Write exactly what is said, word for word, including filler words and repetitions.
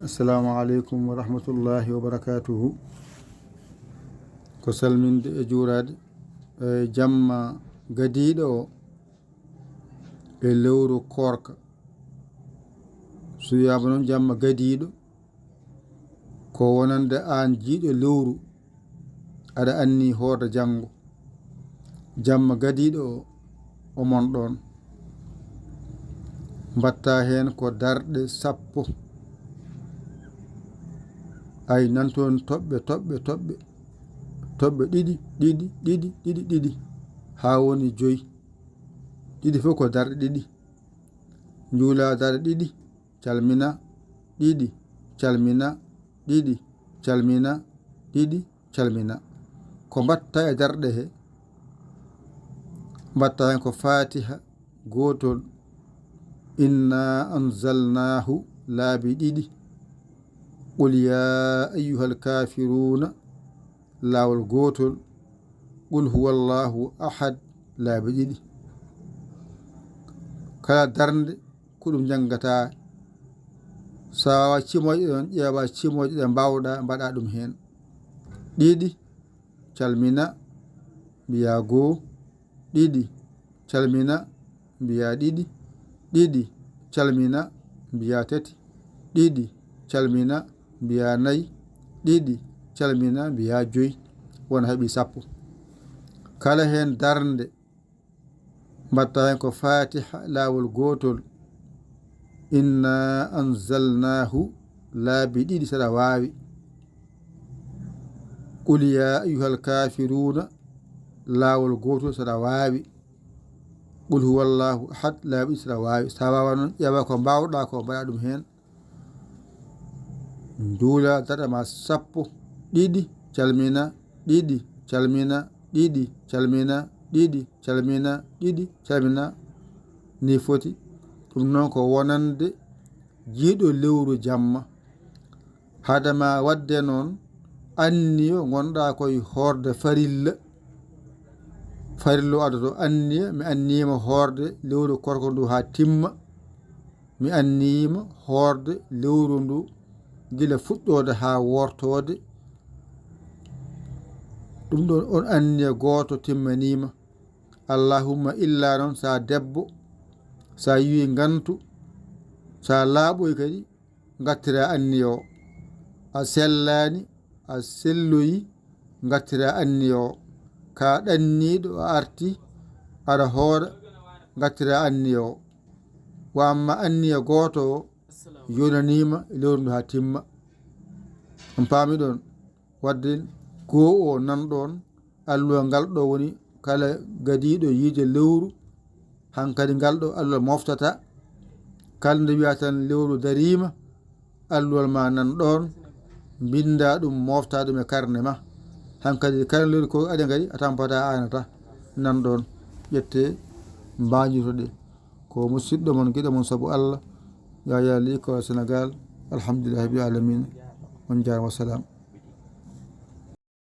Assalamu aleykum wa rahmatullahi wa barakatuhu. Ko salminde e juuraade e jamma gadiiɗo o e lewru koorka. So wiyaama noon jamma gadiiɗo, ko wonande aan jiiɗo lewru, aɗa anni hoorde janngo. Jamma gadiiɗo o, o mon ɗoon. Mbatta heen ko darɗe sappo. Ay, nan toon toɓɓe, toɓɓe, toɓɓe. Toɓɓe ɗiɗi, ɗiɗi, ɗiɗi, ɗiɗi, ɗiɗi. Haa woni joy. Ɗiɗi fof ko darɗe ɗiɗi. Njuula darɗe ɗiɗi, calmina, ɗiɗi, calmina, ɗiɗi, calmina, ɗiɗi, calmina. Ko mbatta e darɗe he? Mbatta heen ko Fatiha gootol, inna anzalnahu laabi ɗiɗi, qul ya ayyuhal kafiruna laawol gootol, qul huwallahu ahad laabi ɗiɗi. Kala darnde ko ɗum njanngata. So a waawaa cimooje ɗe noon, ƴeewa cimooje ɗe mbaawɗa, mbaɗa ɗum heen. Ɗiɗi, calmina, mbiya goo. Ɗiɗi, calmina, mbiya ɗiɗi. Ɗiɗi, calmina, mbiya tati. Ɗiɗi, calmina, mbiya nayi. Ɗiɗi, calmina, mbiya joy. Won heɓi sappo. Kala heen darnde, mbatta heen ko Fatiha laawol gootol. Inna anzalnahu laabi ɗiɗi saɗa waawi. Qul ya ayyuhal kafiruna laawol gootol saɗa waawi. Qul huwallahu ahad laabi ɗiɗi saɗa waawi. So a waawaa noon, ƴeewa ko mbaawɗa ko, mbaɗa ɗum heen. Njuula darɗe ma sappo. Ɗiɗi, calmina, ɗiɗi, calmina, ɗiɗi, calmina, ɗiɗi, calmina, ɗiɗi, calmina. Ni foti. Ɗum noon ko wonande jiiɗo lewru jamma. Hade ma waɗde noon, anniyo ngonɗa koye hoorde farilla. Farilla o addoto anniya, mi anniima hoorde lewru koorka ndu haa timma. Mi anniima hoorde lewru ndu gila fuɗɗoode haa wortoode. Ɗum ɗoon, on anniya gooto timmaniima. Allahumma illa noon, so a debbo, so a yiwi ngantu, so a laaɓoyi kadi, ngattira anniya o. A sellaani, a selloyi, ngattira anniya o. Ka ɗanniiɗo a arti, aɗa hooɗa, ngattira anniya o. Wa amma anniya gooto o, yonaniima e lewru ndu haa timma. On paami ɗoon? Wadde goo o nan ɗoon, alluwal ngal ɗo woni kala gadiiɗo yiide lewru, hankadi ngal ɗo alluwal moftata. Kala nde wiya tan lewru dariima, alluwal ma nan ɗoon, mbinnda ɗum, mofta ɗum e karne ma. Hankadi kala lewru ko ade ngari, a tampata, a aanata, nan ɗoon, ƴette, mbaajirto ɗe. Ko musiɗɗo mon, giɗo mon sabu Allah, Yaya Ly, ko Sénégal. Alhamdulillahi rabbil alamin. On njaaraama, wassalam.